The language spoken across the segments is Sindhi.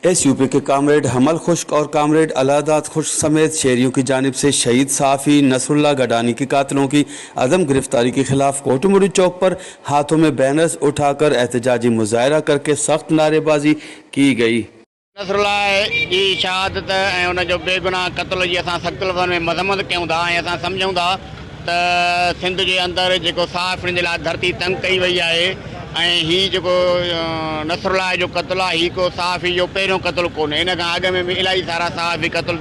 एसयूपी के कामरेड हमल खुश्क और कामरेड अलादाद खुश्क समेत शहरियों की जानिब से शहीद सहाफ़ी नसरुल्लाह गडानी के कातिलों की अदम गिरफ्तारी के खिलाफ कोटमोड़ी चौक पर हाथों में बैनर्स उठाकर एहतजाजी मुजाहरा करके सख्त नारेबाजी की गई। नसरुल्लाह جي شهادت ۽ ان جو بيگناهه قتل جي اسان سخت لفظن ۾ مذمت ڪيون ٿا ۽ اسان سمجهون ٿا ته سنڌ جي اندر جيڪو صحافين جي لاء ڌرتي تنگ ڪئي وئي آهي ۽ هي جيڪو نصرالله جو قتل آهي هي ڪو صحافي جو پهريون قتل ڪونهي ان کان اڳ ۾ به الاهي سارا صحافي قتل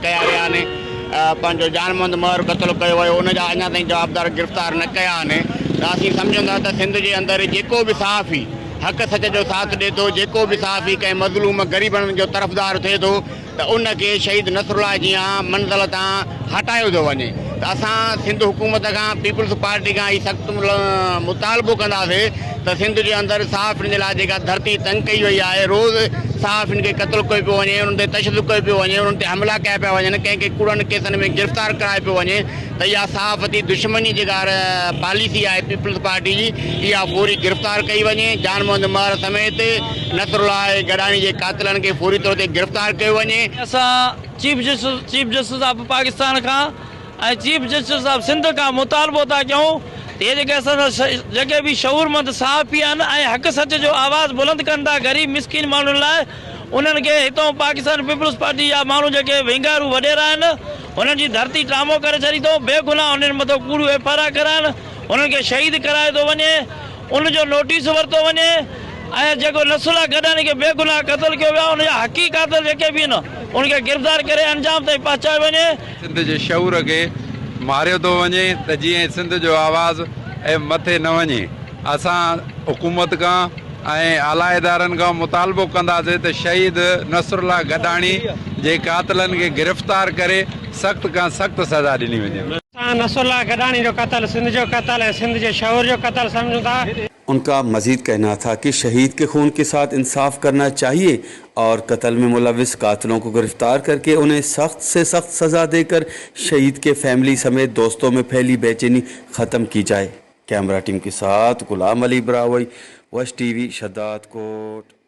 ڪيا ويا آهن پنهنجو جان محمد مهر قتل ڪيو ويو ان جا اڃا تائين جوابدار گرفتار نه ڪيا آهن ته اسين سمجهون ٿا ته سنڌ جي اندر جيڪو به صحافي حق سچ جو ساٿ ڏي ٿو جيڪو به صحافي ڪنهن مظلوم غريبن جو طرفدار ٿئي ٿو ته ان کي شهيد نصرالله جيان منزل تان هٽايو ٿو وڃي ته اسان سنڌ حڪومت کان پيپلز پارٽي کان هي سخت مطالبو ڪنداسين ته سنڌ جي اندر صحافين جي لاء جيڪا ڌرتي تنگ ڪئي وئي آهي روز صحافين کي قتل ڪيو پيو وڃي انهن تي تشدد ڪيو پيو وڃي انهن تي حملا ڪيا پيا وڃن ڪنهن کي ڪوڙن ڪيسن ۾ گرفتار ڪرايو پيو وڃي ته اها صحافتي دشمني جيڪا پاليسي آهي پيپلز پارٽي جي اها فوري گرفتار ڪئي وڃي، جان محمد مهر سميت نصرالله گڏاڻي جي قاتلن کي فوري طور تي گرفتار ڪيو وڃي. اسان chief justice chief justice of Pakistan کان ۽ چيف جسٽس آف سنڌ کان مطالبو ٿا ڪيون ته اهي جيڪي اسان سان جيڪي به شعورمند صحافي آهن ۽ حق سچ جو آواز بلند ڪن ٿا غريب مسڪين ماڻهن لاء انهن کي هتئون پاڪستان پيپلز پارٽي جا ماڻهو جيڪي ونگارو وڏيرا آهن هنن جي ڌرتي ٽرامو ڪري ڇڏي اٿئون، بي گناهه هنن مٿو ڪوڙيون ايف I R ڪرائن، هنن کي شهيد ڪرايو ٿو وڃي، ان جو نوٽيس ورتو وڃي ۽ جيڪو نصرالله گڏاڻي کي بي گناهه قتل ڪيو ويو آهي ان جا حقي قاتل جيڪي به آهن انهن کي گرفتار ڪري انجام تائين پهچايو وڃي. سنڌ جي شعور کي ماريو ٿو وڃي ته جيئن سنڌ جو آواز مٿي نه وڃي. اسان حڪومت کان ۽ اعليٰ ادارن کان مطالبو ڪنداسين ته شهيد نصرالله گڏاڻي جي قاتلن کي گرفتار ڪري سخت کان سخت سزا ڏني وڃي. اسان نصرالله گڏاڻي جو قتل سنڌ جو قتل ۽ سنڌ جي شعور جو قتل سمجهون ٿا. ان کا مزيد کهنا تھا کہ شهيد کے خون کے ساتھ انصاف کرنا چاهيي اور قتل میں ملوث قاتلوں کو گرفتار کر کے انہیں سخت سے سخت سزا دے کر شہید کے فیملی سمیت دوستوں میں پھیلی بے چینی ختم کی جائے۔ कैमरा टीम के साथ Ghulam Ali Barawai, Wash TV, Shahdadkot.